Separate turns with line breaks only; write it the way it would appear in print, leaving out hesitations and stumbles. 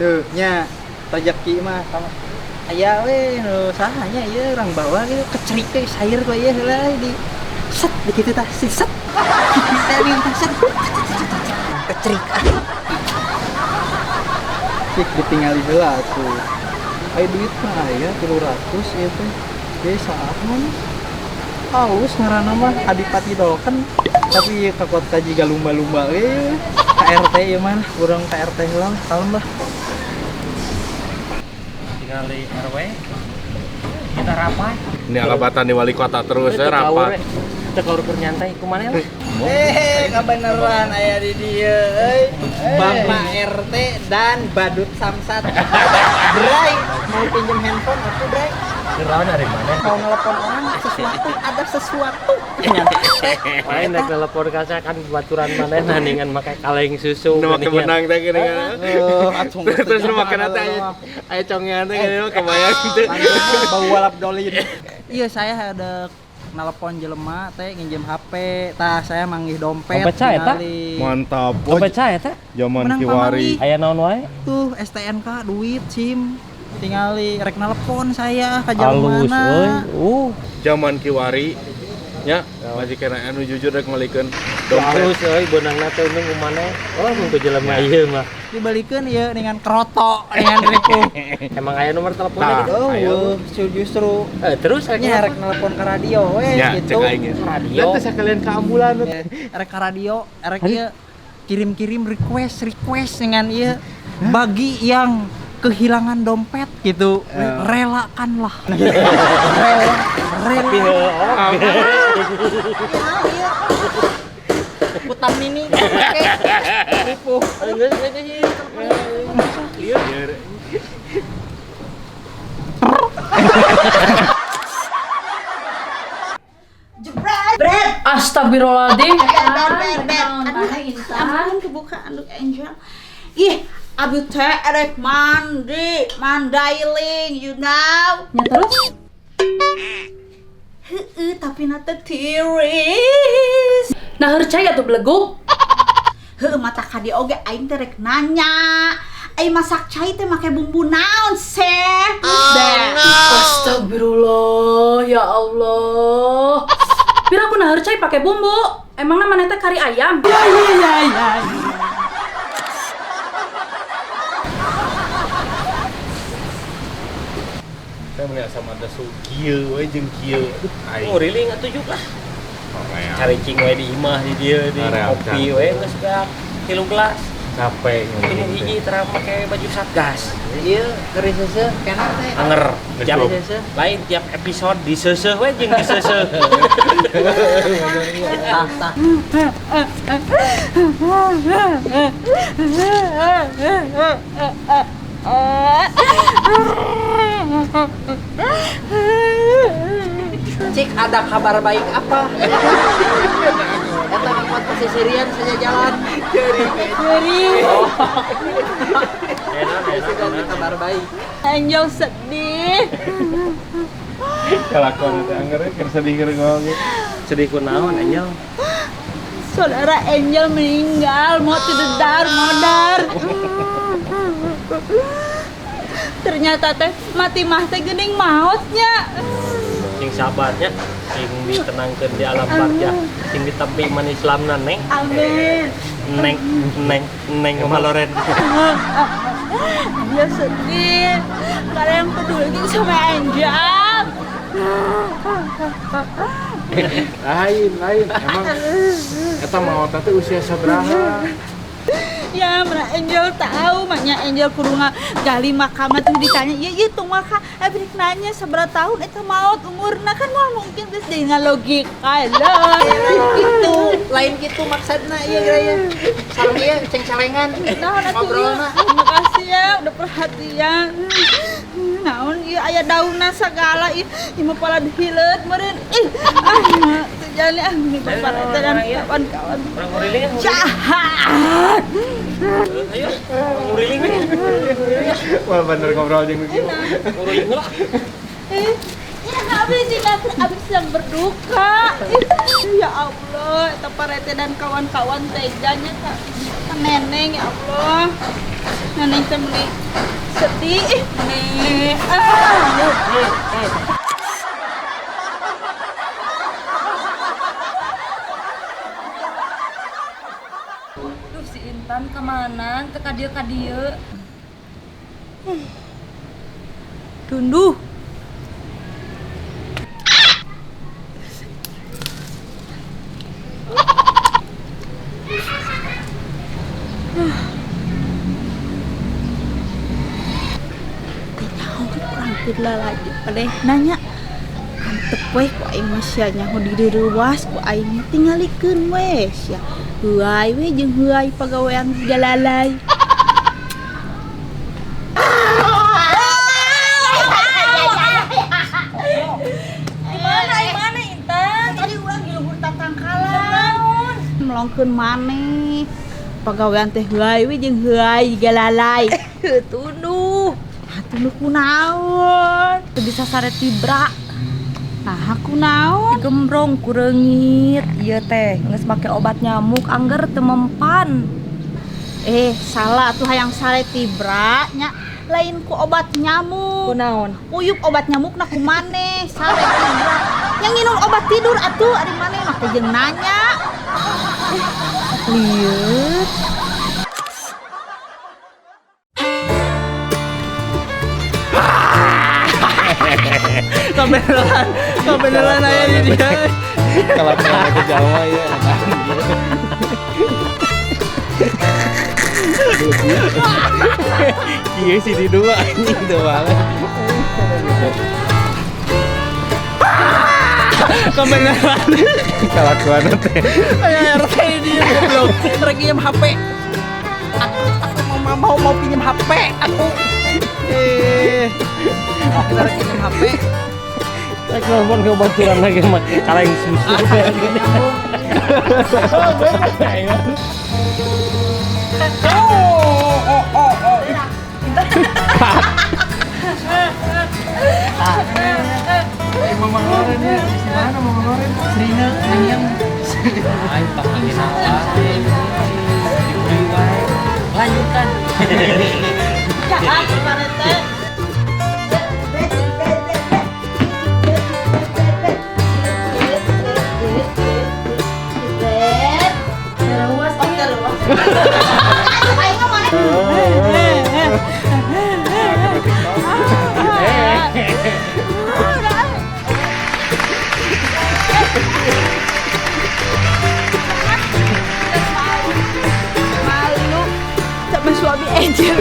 Tuh nya rezeki mah sama aya we nu saha nya ieu urang bawa gitu kecerik we sair we ieu heula di set di kitu tah si set. Teh tah set. Kecerik ah. Cik ditingali heula atuh. Aya duit mah aya 300 ieu teh. Ge saha? Halus ngaranna mah Adipati Dolken tapi ka kota jiga lumba-lumba we. Ka RT ieu mah urang ka RT heula kalem lah.
Tinggal di RW kita rapat.
Ini alabatan di wali kota terus ya rapat.
Kita kalau keur nyantai kumaha lah.
Kabeneran aya di dieu euy. Bapak RT dan Badut Samsat. Bray, mau pinjem handphone aku, Bray.
Kirawan dari mana?
Mau nelpon orang sesuatu, ada sesuatu.
Lain rek telepon ka saya kan baturan manehna ningan make kaleng susu.
Nu make benang teh geuning. Terus nu make teh aya congean teh geuning kebayang teh.
Bau walap dolin. Iya, saya ada nelpon jelema teh nginjem HP, tah saya manggih dompet.
Dompet saya eta?
Mantap.
Dompet saya eta?
Zaman kiwari.
Aya naon wae?
Tuh STNK, duit, SIM. Tingali rek nelpon saya ka jelema
mana.
Zaman kiwari nya masih kena anu jujur rek malikeun dompet.
Halus euy beunangna teh untung kumaneh. Oh mun ku jelema ieu mah.
Dibalikeun ieu dengan kroto dengan ripuh.
Emang aya nomor teleponnya gitu?
Oh, justru
terus
nya rek nelpon ke radio we gitu.
Cek aing ya.
Radio.
Teh sakalian ke ambulan.
Rek ke radio, rek ieu kirim-kirim request dengan ieu bagi yang kehilangan dompet gitu, relakanlah. Rela.
Tapi
Putam ini oke. Ripuh.
Jebret.
Astagfirullahaladzim.
Ber. Aduh, ampun kebuka anduk Angel. Ih, abi teh erek mandi, mandailing, you know.
Ya terus?
Heeh, tapi nate tiris.
Nah hercai atuh beleguk.
Heuh, mata ka dieu oge aing teh rek nanya. Aing masak cai teh make bumbu naon seh?
Oh, no. Astagfirullah, ya Allah. Pira aku nah hercai pakai bumbu. Emang namanya teh kari ayam?
Ya.
Saya melihat sama ada su kieu we jeung kieu. Aduh, aing.
Nguriling atuh juk lah. Cari cing we di imah di dieu di kopi we geus beak 3 gelas.
Capek
nguriling. Hiji terang make baju satgas.
Ieu keur seuseuh kena teh.
Anger. Tiap lain tiap episode diseuseuh we jeung diseuseuh.
Tah. Cik, ada kabar baik apa? Eta kakuat pesisirian saja jalan. Jeri. Enak, kabar baik.
Angel sedih.
Kelakuan teh anger keur sedih keur ngomong.
Sedih kunaon Angel?
Saudara Angel meninggal, mau tidar modar. Ternyata teh mati mah teh geuning maotnya.
Sing sabarnya, sing ditenangkeun di alam barjah, sing ditampi iman Islamna neng.
Amin.
Neng neng neng maloren.
Angel sedih, gak ada yang peduli sama Angel.
Lain emang eta maot teh usia sabaraha?
Ya, mana Angel tahu, maknya Angel kudu gali makam tuh ditanya, "Iya, ieu tong maka abdi nanya sabaraha tahun eta maot umurna kan moal mungkin geus dengan logika lah."
Gitu, lain gitu maksudna ieu geura. Sareng ieu ceng-celengan. Ngobrolna.
Makasih ya udah perhatian. Naon ieu aya daunna sagala ieu mah pala hileut meureun. Ih, ah teu jali ah ini bapak eta dan kawan-kawan. Jahat.
Ayo, nguriling we.
Wah, bener ngobrol jeung kieu.
Nguriling lah.
Ya, habis abis sedang berduka. Ya Allah, eta parete dan kawan-kawan teganya ka neneng ya Allah. Neneng teh meni sedih, meni ah.
Duh, si Intan kemana? Teu ka dieu ka dieu.
Tunduh. Lalajo padeh nanya antep we ku aing mah sia nyaho dideurewas ku aing tingalikeun we sia heuay we jeung heuay pagawean galalay.
Di mana Intan?
Tadi urang di luhur tatangkalan melongkeun maneh pagawean teh heuay we jeung heuay galalay.
Tunduh.
Tunduh kunaon?
Teu bisa sare tibra.
Nah, kunaon?
Digembrong ku reungit ieu teh, geus make obat nyamuk angger teu mempan.
Salah tuh hayang sare tibra nya, lain ku obat nyamuk.
Kunaon?
Uyup obat nyamuk na ku maneh, sare tibra. Yang nginum obat tidur atuh ari maneh mah teh jeung nanya.
Lieur.
Kebeneran aya di dia.
Kalau ke Jawa ya. Iya sih di dua anjing tuh banget.
Kebeneran.
Kelakuan teh.
Aya RT dia goblok. Rek pinjam HP. Aku mau pinjam HP aku. Kita rek pinjam HP.
Saya telepon ke baturan lagi make kaleng susu.
Mama Loren ya, di mana Mama Loren? Serina ayam.
Aing panggil diberi wae. Lanjutkan.
Jahat parete. Malu sama suami Angel.